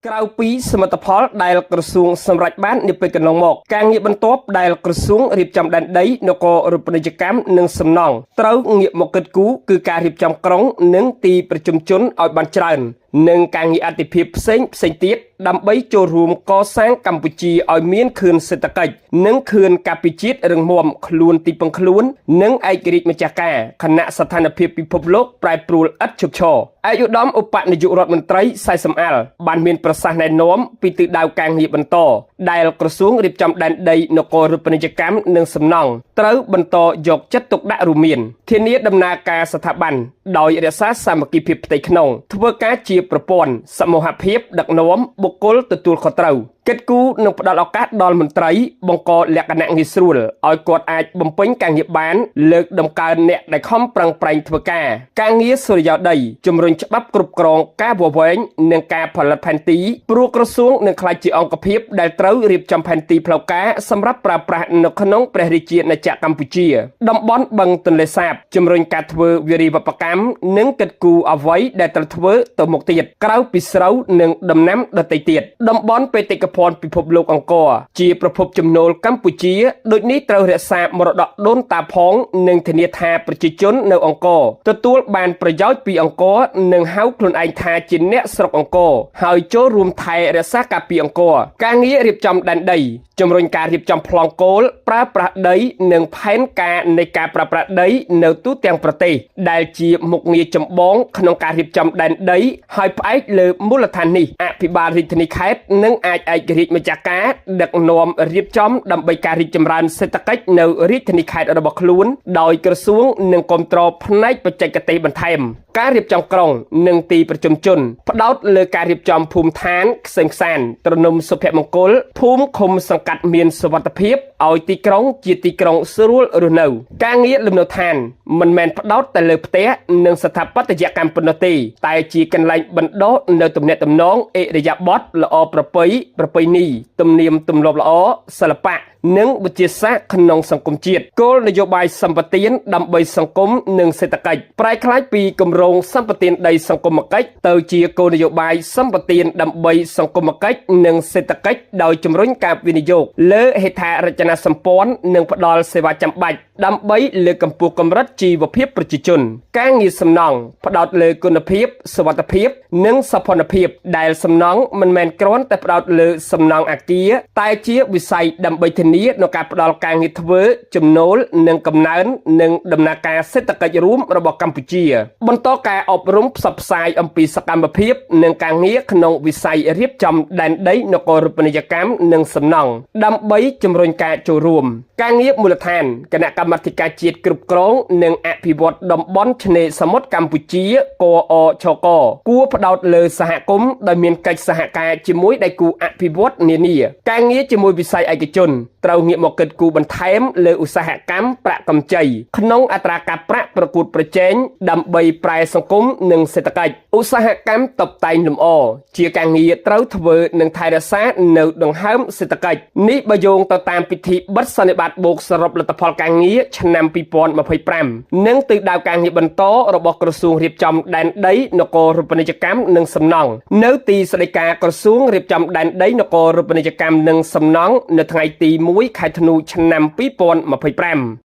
ក្រៅពីសមិទ្ធផលដែលក្រសួងសម្រេចបាននាពេលកន្លងមកការងារបន្ទាប់ដែលក្រសួងរៀបចំដែនដីនគររូបនីយកម្មនិងសំណង់ត្រូវងាកមកគិតគូរគឺការរៀបចំក្រុងនិងទីប្រជុំជនឲ្យបានច្រើន និងការងារអតិភិបផ្សេងផ្សេងទៀតដើម្បីចូលរួមកសាងកម្ពុជាឲ្យមានខឿនសេដ្ឋកិច្ចនិងខឿនការពារជាតិរឹងមាំខ្លួនទីពឹងខ្លួននិងឯករាជ្យម្ចាស់ការខណៈស្ថានភាពពិភពលោកប្រែប្រួលឥតឈប់ឈរឯកឧត្តមឧបនាយករដ្ឋមន្ត្រីសៃសំអាល់បានមានប្រសាសន៍ណែនាំពីទិសដៅការងារបន្តដែលក្រសួងរៀបចំដែនដីនគររូបនីយកម្មនិងសំណង់ត្រូវបន្តយកចិត្តទុកដាក់រួមមានធានាដំណើរការស្ថាប័នដោយរក្សាសាមគ្គីភាពផ្ទៃក្នុងធ្វើការជាប្រព័ន្ធសមូហភាពដឹកនាំបុគ្គលទទួលខុសត្រូវគិតគូរនិងផ្ដល់ឱកាសដល់មន្ត្រីបង្កលក្ខណៈងាយស្រួលឲ្យគាត់អាចបំពេញការងារបានលើកដំកើងអ្នកដែលខំប្រឹងប្រែងធ្វើការការងារសុរិយោដីជំរុញច្បាប់គ្រប់គ្រងការវាស់វែងនិងការផលិតផែនទីព្រោះក្រសួងនឹងក្លាយជាអង្គភាពដែលត្រូវរៀបចំផែនទីផ្លូវការសម្រាប់ប្រើប្រាស់នៅក្នុងព្រះរាជាណាចក្រកម្ពុជាតំបន់បឹងទន្លេសាបជំរុញការធ្វើវារីវប្បកម្មនិងគិតគូរអ្វីដែលត្រូវធ្វើទៅមុខទៀតក្រៅពីស្រូវនិងដំណាំដទៃទៀតតំបន់បេតិកភណ្ឌពិភពលោកអង្គរជាប្រភពចំណូលកម្ពុជាដូចនេះត្រូវរក្សាមរតកដូនតាផងនិងធានាថាប្រជាជននៅអង្គរទទួលបានប្រយោជន៍ពីអង្គរនិងហៅខ្លួនឯងថាជាអ្នកស្រុកអង្គរហើយចូលរួមថែរក្សាការពារអង្គរការងាររៀបចំដែនដីជំរុញការរៀបចំប្លង់គោលប្រើប្រាស់ដីនិងផែនការនៃការប្រើប្រាស់ដីនៅទូទាំងប្រទេសដែលជាមុខងារចម្បងក្នុងការរៀបចំដែនដីហើយផ្អែកលើមូលដ្ឋាននេះអភិបាលរាជធានីខេត្តនិងអាចឯករាជ្យម្ចាស់ការដឹកនាំរៀបចំដើម្បីការរីកចម្រើនសេដ្ឋកិច្ចនៅរាជធានីខេត្តរបស់ខ្លួនដោយក្រសួងនឹងគ្រប់គ្រងផ្នែកបច្ចេកទេសបន្ថែមការរៀបចំក្រុងនិងទីប្រជុំជនផ្ដោតលើការរៀបចំភូមិឋានខ្សែមខ្សានទ្រនំសុភមង្គលភូមិឃុំសង្កាត់មានសុវត្ថិភាពឲ្យទីក្រុងជាទីក្រុងស្រួលរស់នៅការងារលំនៅឋានមិនមែនផ្ដោតតែលើផ្ទះនិងស្ថាបត្យកម្មប៉ុណ្ណោះទេតែជាកន្លែងបណ្ដុះនៅទំនាក់ទំនងឥរិយាបថល្អប្រពៃប្រពៃណីទំនៀមទម្លាប់ល្អសិល្បៈនិងវិទ្យាសាស្ត្រក្នុងសង្គមជាតិគោលនយោបាយសម្បទានដើម្បីសង្គមនិងសេដ្ឋកិច្ចប្រែក្លាយពីគម្រោងសម្បទានដីសង្គមកិច្ចទៅជាគោលនយោបាយសម្បទានដើម្បីសង្គមកិច្ចនិងសេដ្ឋកិច្ចដោយជំរុញការវិនិយោគលើហេដ្ឋារចនាសម្ព័ន្ធនិងផ្ដល់សេវាចាំបាច់ដើម្បីលើកកម្ពស់កម្រិតជីវភាពប្រជាជនការងារសំណង់ផ្ដោតលើគុណភាពសុវត្ថិភាពនិងសោភ័ណភាពដែលសំណង់មិនមែនគ្រាន់តែផ្ដោតលើសំណង់អគារតែជាវិស័យដើម្បីធានានូវការផ្ដល់ការងារធ្វើចំណូលនិងកំណើននិងដំណើរការសេដ្ឋកិច្ចរួមរបស់កម្ពុជាបន្តការអប់រំផ្សព្វផ្សាយអំពីសកម្មភាពនិងការងារក្នុងវិស័យរៀបចំដែនដីនគររូបនីយកម្មនិងសំណង់ដើម្បីជំរុញការចូលរួមការងារមូលដ្ឋានគណៈកម្មាធិការជាតិគ្រប់គ្រងនិងអភិវឌ្ឍតំបន់ឆ្នេរសមុទ្រកម្ពុជាកអឆកគួរផ្ដោតលើសហគមន៍ដោយមានកិច្ចសហការជាមួយដៃគូអភិវឌ្ឍនានាការងារជាមួយវិស័យឯកជនត្រូវងាកមកគិតគូរបន្ថែមលើឧស្សាហកម្មប្រាក់កម្ចីក្នុងអត្រាការប្រាក់ប្រកួតប្រជែងដើម្បីប្រែសង្គមនិងសេដ្ឋកិច្ចឧស្សាហកម្មតុបតែងលម្អជាការងារត្រូវធ្វើនិងថែរក្សានៅដង្ហើមសេដ្ឋកិច្ចនេះបើយោងទៅតាមពិធីបិទសន្និបាតបូកសរុបលទ្ធផលការងារឆ្នាំ2025និងទិសដៅការងារបន្តរបស់ក្រសួងរៀបចំដែនដីនគររូបនីយកម្មនិងសំណង់នៅទីស្តីការក្រសួងរៀបចំដែនដីនគររូបនីយកម្មនិងសំណង់នៅថ្ងៃទី1ខែធ្នូឆ្នាំ2025។